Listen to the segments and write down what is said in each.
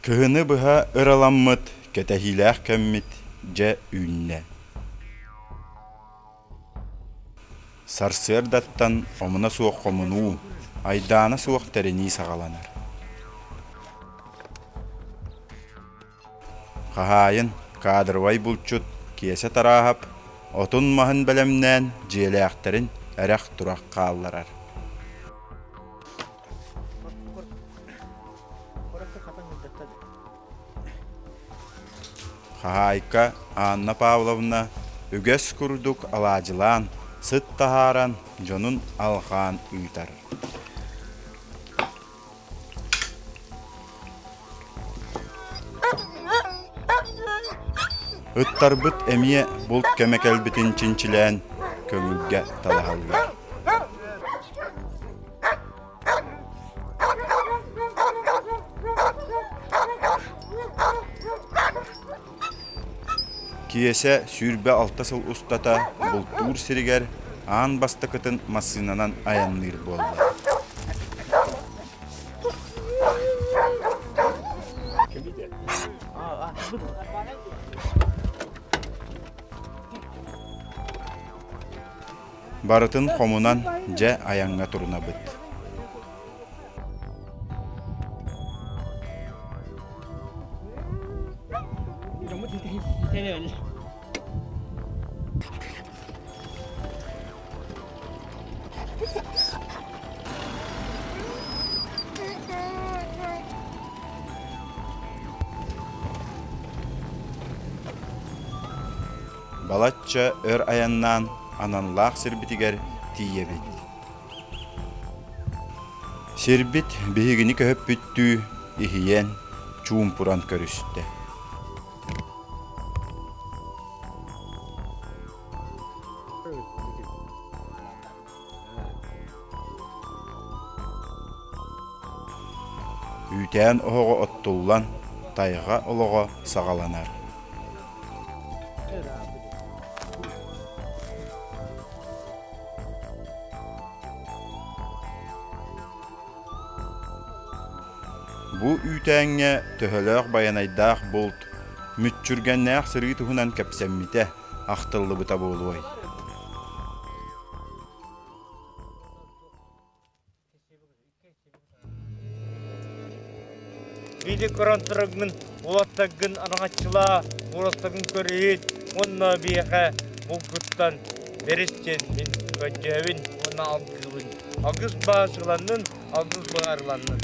Кыһыны быһа ыраламмыт кэтэһиилээх кэммит дьэ үүннэ. Сарсыардаттан омуна суох хомунуу, айдаана суох тэринии саҕаланар. Хаһаайын, кадровай булчут Киэсэ Тарааһап отун-маһын бэлэмнээн дьиэлээхтэрин эрэх-турах хаалларар. Хаһаайка Анна Павловна үгэс курдук алаадьылаан, сыт таһааран дьонун алҕаан ыытар. Ыттарбыт эмиэ булт кэмэ кэлбитин чинчилээн көҥүлгэ талаһаллар. Киэсэ 26 сыл устата бултуур сиригэр аан бастакытын массыынанан айанныыр буолла. Барытын хомунан дьэ айаҥҥа турунабыт. Балачча өр айаннаан аналлаах сирбитигэр тиийэбит. Сирбит биһигини көһүппүттүү иһийэн, чуумпуран көрүстэ. Үүтээн оһоҕо оттуллан, тайҕа олоҕо саҕаланар. Бу үүтээҥҥэ төһөлөөх байанайдаах булт, мүччүргэннээх сырыы туһунан кэпсэммитэ, ахтыллыбыта буолуой? Били көрөн турагын, уолаттаргын араҥаччылаа, уолаттаргын көрүһүт уонна биһиэхэ булгуттан бэрис диэн мин көрдөөбүн уонна алгыыбын. Алгыс баасыланнын, алгыс быһаарыланнын.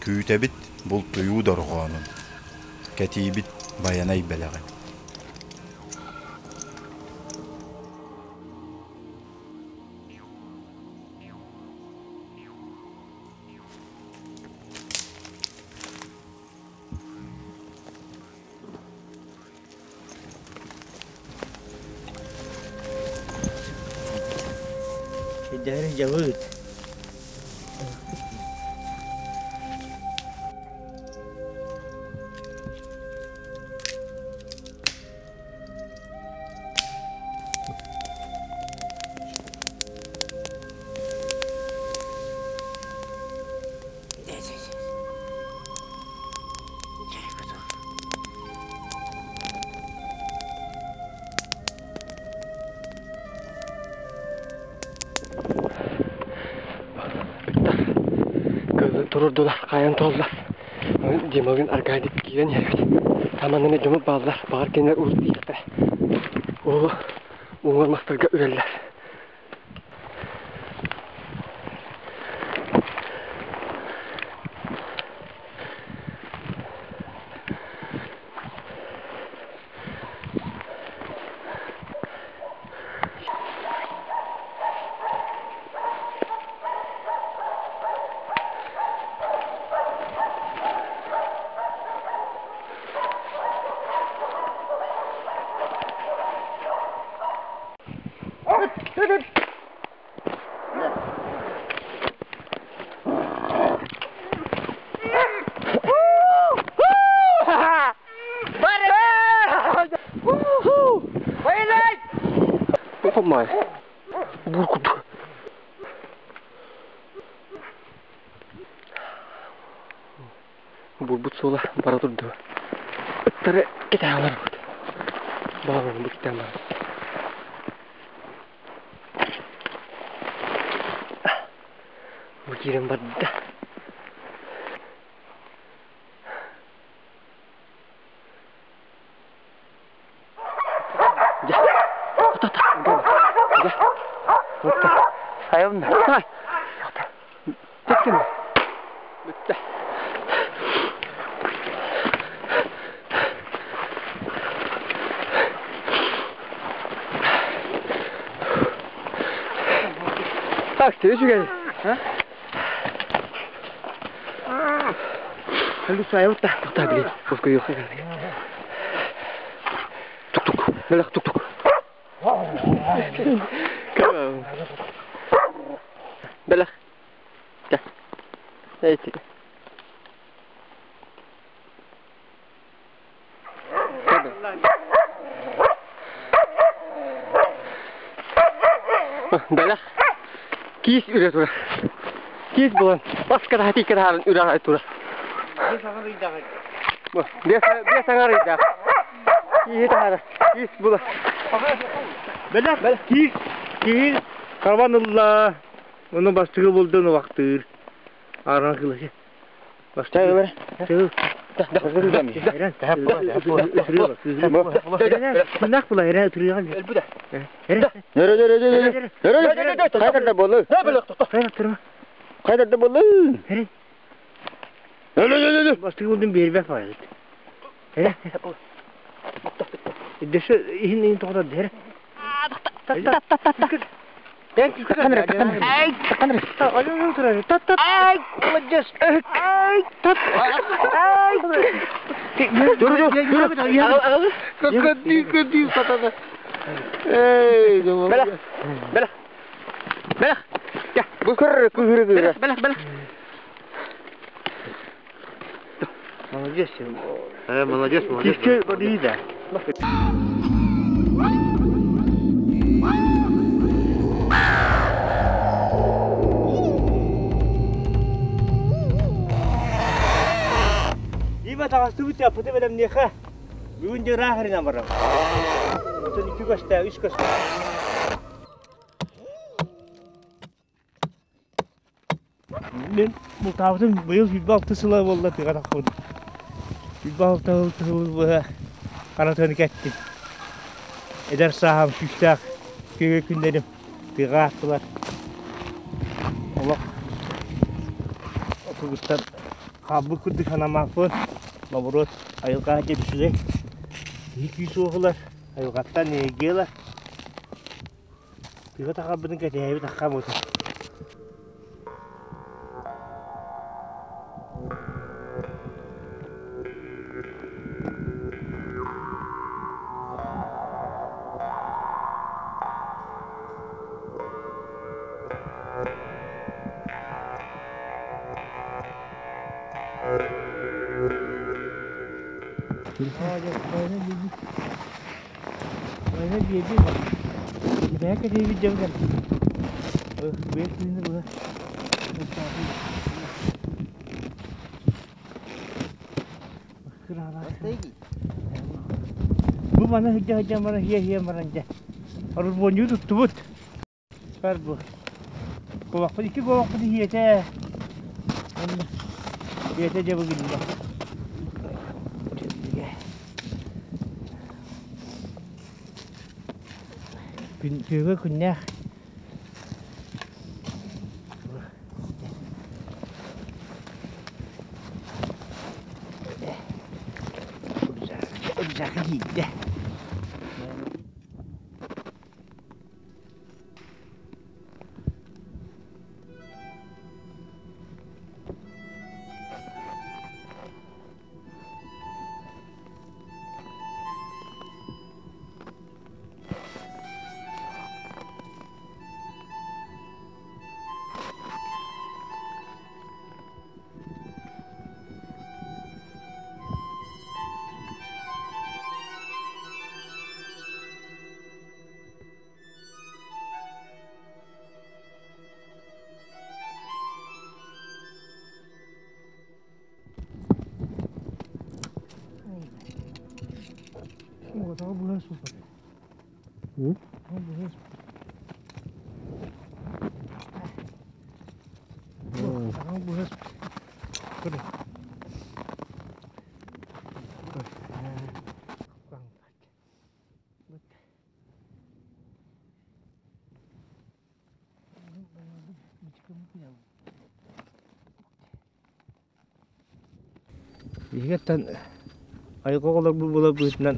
Күүтэбит бултуйуу дорҕоонун, кэтиибит Байанай бэлэҕин. Сирдэри дьабыт. Турурдулар, хайан туоллар. Дималыын Аркадий киирэн иһэбит. Таманныны дьоммут бааллар, баҕар кинилэр урут тиийиэхтэрэ. Уолу уҥуор мастарга үрэллэр. Май. Бур курдук. Бурбут суола бара турду. Ыттары кэтээн олоробут. Баҕарабын бу кэтээн барабыт. Бу киирэн барда. Так, ты үчүгэй. Тоқта, блин, Тук-тук, мелах тук-тук. Белах. Да. Эти. Белах. Киис үрэ тура. Киис булан. Баскара хатикара үрэ тура. Биэс аҥар ыйдаах. Кииһи таһара. Киис була. Бэлэх киис киһи хабан ылла. Ону бастыгы булдун убактыыр. Аран кылышы. Бастыгы. Мынак була эрэ турыган. Хайдарда болу. Хайдарда болу. Бастыгы булдун бербек байыт. Дэше иһин иһин тоҕо дэр. Бela. Бela. Ya, bu kır kır kır. Bela, bela. Молодец. Молодец, молодец. Кишке да. Иба таҕастыбыт аппыты бэлэмниэхэ. Бүгүн дьэ ыраах эринэн барабыт. Оттон икки көстө, үс көстө. Мин бултаабытым быйыл 26 сыла буолла тыга таххыбыт. 26 сыл быһа хара тыаны кэттим. Эдэр сааһым күүстээх күөгэ күннэрим тыаҕа ааттылар. Олох отугуттан хаалбыт курдук санаммаппын. Лобуруот айылҕа дьэ үчүгэй. Киһи күүс уох ылар, айылҕаттан эйгэ ылар. Тыга тахарбытын кэтэһэбит аххам оту. Бу маны сылдьа сылдьан баран хиэ-хиэ баран дьэ. Орулбуонньугу туттубут. Бар бу. Куобахпыт икки куобахпыт иһиэтэ. Иһиэтэ дьэ бу гиннэ. Күн күөгө күннээх. Рюкзак киирдэ. Биһигиттэн айылҕа оҕолорбут буолар быһыытынан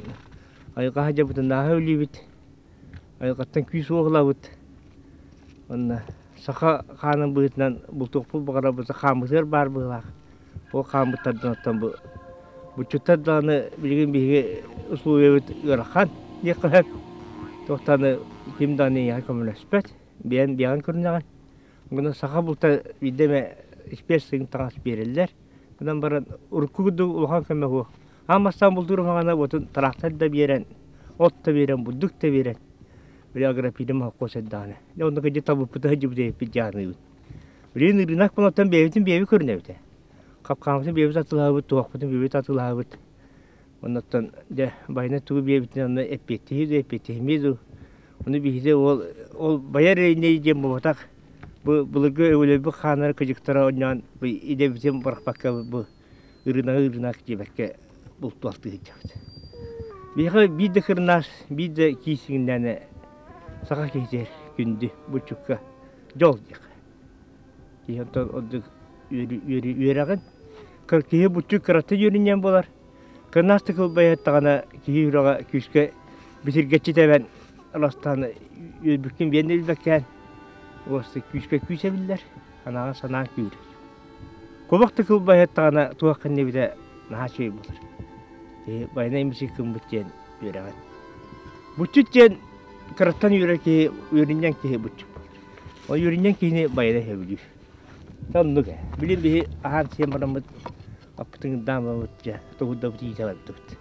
айылҕа сылдьабытын нааһа үлэлиибит, айылҕаттан күүс-уох ылабыт. Уонна саха хаанын быһыытынан бултуохпут баҕарабыт, хааммытыгар баар быһыылаах. Ол хааммыттардан оттон бу буччуттар даҕаны билигин биһиги условиябыт ыарахан диэххэ сөп. Туох даҕаны ким даҕаны эйиэхэ көмөлөспөт, бэйэн бэйэҕин көрүнэҕин. Гына саха булта биирдэ эмэ испиэс сыыҥ таҥас биэрэллэр. Гынан баран урукку курдук улахан көмө суох. Аан бастаан бултуур маҕана уотун тыраахтар да биэрэн, от да биэрэн, бурдук да биэрэн, били агропилим холкуос эрдэҕинэ. Дьэ онно кырдьык талбыппыт сылдьыбыт эбиппит дьааныыбыт. Билигин ырыынак буолан бэйэбитин бэйэбит көрүнэбит ээ. Хапкааммытын бэйэбит атыылаһабыт, туһахпытын бэйэбит атыылаһабыт. Оннуттан дьэ байанай тугу биэрбитин онно эппиэттиһии дуу, эппиэттиһимиэ дуу. Ону биһиги ол ол байар эрэй диэн буолбатах. Бу былыргы өбүгэлэрбит хааннара кыдьыктара оонньоон бу идэбитин бырахпакка бу ырыынагы ырыынак диэбэккэ бултуу-алтыы сылдьабыт. Биһиэхэ биир да кырынаас, биир да киис иҥнээнэ саха киһитигэр күндү булчукка дьол диэххэ. Киһи онтон ордук үөрэҕин киһи буччу кырата үөрүнньэн буолар. Кырнаастык ылбайыттаҕына киһи үрэҕэ күүскэ битиргэччи тэбэн аластаан үөрбүккүн биэн да билбэккээн уоста күүскэ күүс эбиллэр, санааҕа санаа күүрэр. Кубах да кылбайыттаҕына туох кэннибитэ наһаа үчүгэй буолар. Киһи байанай имсик гыммыт диэн үөрэҕин. Буччут диэн кыраттан үөрэр киһи үөрүнньэҥ киһи буччут буолар. Ол үөрүнньэҥ киһини байанай сөбүлүүр. Оннук ээ. Билин биһи аһаан сиэн бараммыт аппытын даамабыт дьэ тугу да иитэ бардыбыт.